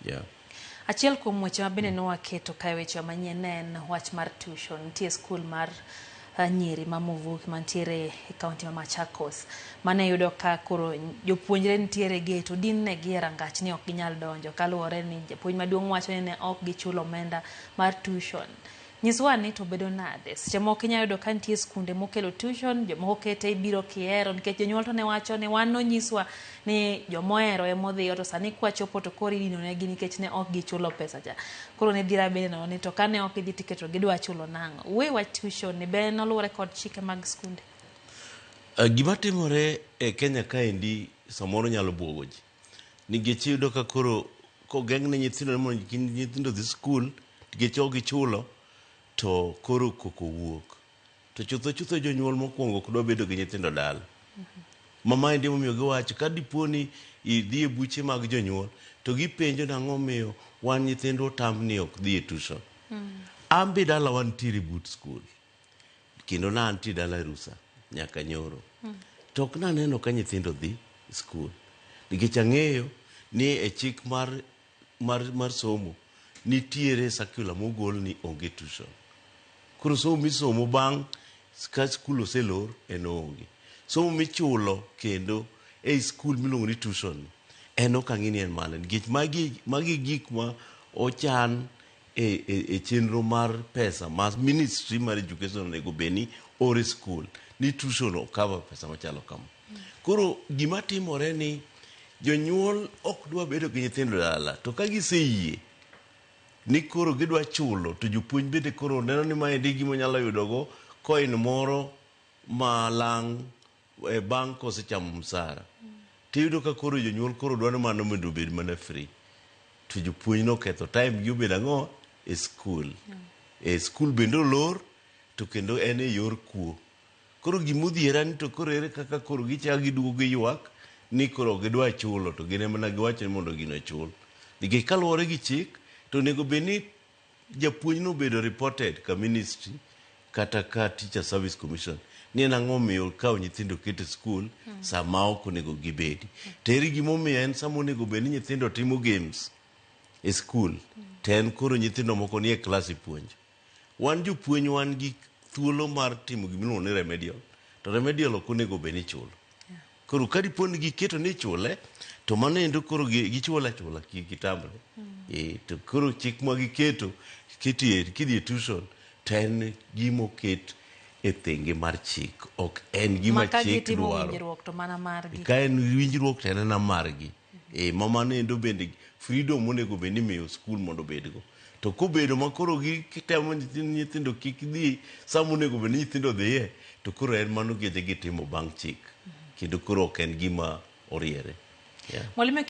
Yeah. Achiel kuom weche ma bende ne waketo kae weche manyien ne en wach mar tuition. Nitie skul mar nyiri ma Muvuki mantiere e kaunti ma Machakos mane yudo ka koro jopuonjre nitiere gate odin negi e rangach ni ok ginyal donjo kaluwore ni japuonj maduong' wacho ni ne ok gichulo omenda mar tuition. Nyiswa ni to bedo nade? Seche moko inyalo yudo ka nitie skunde mokelo tuition, jomoko kete ibiro kihero nikech jonyuol to ne wacho ni wan nonyiswa ni jomohero emodhiyo to sani kwachopo to koro idino negi nikech ne ok gichulo pesa cha. Koro ne dhira bende nono ni to kane ok idhi tiketo gidwa chulo nang'o? Wuoye wach tuition ni be noluwore kod chike mag skunde? Gima timore e Kenya kaendi samoro nyalo buogo ji. Nikech iyudo ka koro kogeng' ne nyithindo ni mondo kik nyithindo dhi skul nikech ok gichulo to koro koko wuok. To chutho chutho jonyuol mokwongo ok dwa bedo gi nyithindo dala. Ma maendi emomiyo giwacho ka dipo ni idhi e buche mag jonyuol to gipenjo nang'o miyo wan nyithindwa otam ni ok dhi e tuition. An be dalawa nitiere but skul. Kendo ne antie dala e rusa nyaka nyoro. To ok naneno ka nyithindo dhi skul. Nikech ang'eyo ni e chik mar, mar, mar somo nitiere circular mogol ni onge tuition. Koro somo misomo bang' ka skul oselor en onge. Somo michulo kendo ei skul miluongo ni tuition en ok ang'e ni en mane nikech magi, magi gik ma ochan e, e, e chenro mar pesa ma ministry mar education onego bed ni oro e skul ni tuition cover pesa machalo kama. Koro gima timore ni jonyuol ok dwa bedo gi nyithindo dala to ka giseyie ni koro gidwa chulo to jopuonj bende koro neno ni maendi gima onyalo yudogo coin moro malang' e bang' kosechamo msara. Tiyudo ka koro jonyuol koro dwaro mano mondo obed mana free. To jopuonj noketho time gi obedo ang'o e skul. E skul bende olor to kendo en e yor kuo. Koro gimodhiera ni to koro ere kaka koro gichako giduogo giywak ni koro ok gidwa chulo to gin ema ne giwacho ni mondo gino ochul. Nikech kaluwore gi chik to onego bed ni japuonj no obedo reported ka ministry kata ka Teacher Service Commission ni en ang'o omiyo okawo nyithindo oket e skul sama ok onego gibedi. To ere gimomiyo en sama onego bed ni nyithindo timo games e skul to en koro nyithindo moko nie klas ipuonjo. Wan jopuonj wan gi thuolo mar timo gimiluongo ni remedial to remedial ok onego bed ni ichulo. Koro ka dipo ni giketo ni ichule to mano endo koro gichule achula kik gitamre. To koro chik ma giketo kidhi e tuition to en gima oket e thenge mar chik ok en gima Ma ka chik gitimo dwaro. winjruok to mana margi. Ka en winjruok to en ena margi. Ma mano endo bende freedom monego bed ni imiyo skul mondo obedgo. To kobedo ma koro gitemo nyithindo kik dhi sama onego bed ni nyithindo dhiye to koro en mano gidhi gitimo bang' chik. Kendo koro ok en gima oriere. Yeah. Mwalimu.